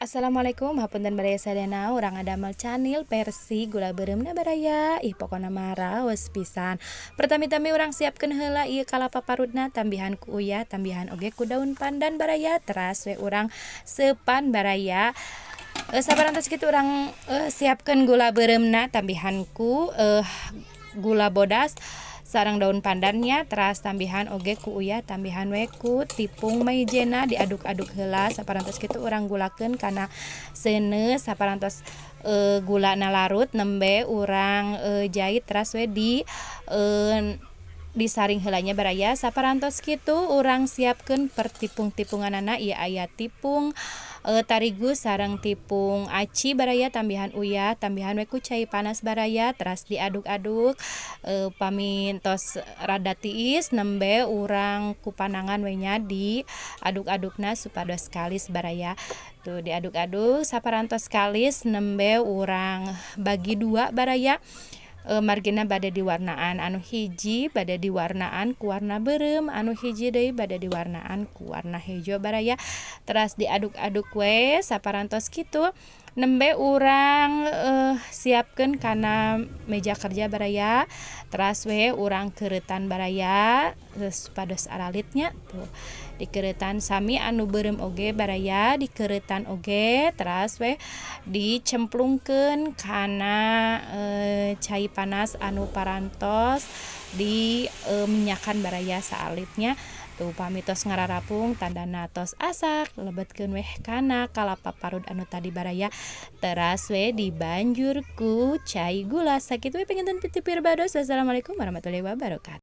Assalamualaikum, hapunten baraya sadayana. Urang ngadamel canil versi gula beureumna, baraya. Ih, pokona mah raos pisan. Pertami-tami urang siapkeun heula ieu kalapa parutna, tambihan ku uyah, tambihan oge ku daun pandan, baraya. Teras we urang seupan, baraya. Saparantos kitu urang siapkeun gula beureumna, tambihan ku gula bodas sareng daun pandannya, teras tambihan oge ku uyah, tambihan we ku tipung maizena. Diaduk-aduk heula. Saparantos kitu urang gulakeun kana seuneu. Saparantos gulana larut, nembe urang jait, teras we disaring heula nya, baraya. Saparantos kitu urang siapkeun pertipung-tipunganana. Ieu aya tipung tarigu sareng tipung aci, baraya, tambihan uyah, tambihan we ku cai panas, baraya. Teras diaduk-aduk. Pami tos rada tiis, nembe urang ku panangan we nya diaduk-adukna supados kalis, baraya. Tuh, diaduk-aduk. Saparantos kalis, nembe urang bagi dua, baraya, margina bade diwarnaan. Anu hiji bade diwarnaan ku warna beureum, anu hiji deui bade diwarnaan ku warna hejo, baraya. Teras diaduk-aduk we. Saparantos kitu, nembe urang siapkeun kana meja kerja, baraya. Teras we urang keureutan, baraya, supados aralit nya. Tuh, dikeureutan sami anu beureum oge, baraya, dikeureutan oge. Teras we dicemplungkeun kana cai panas anu parantos di minyakan, baraya, saalitnya. Tuh, pami tos ngararapung, tandana tos asak. Lebetkeun weh kana kalapa parut anu tadi, baraya. Teras we dibanjur ku cai gula. Sakitu we panginten ti Pirbados. Wassalamualaikum warahmatullahi wabarakatuh.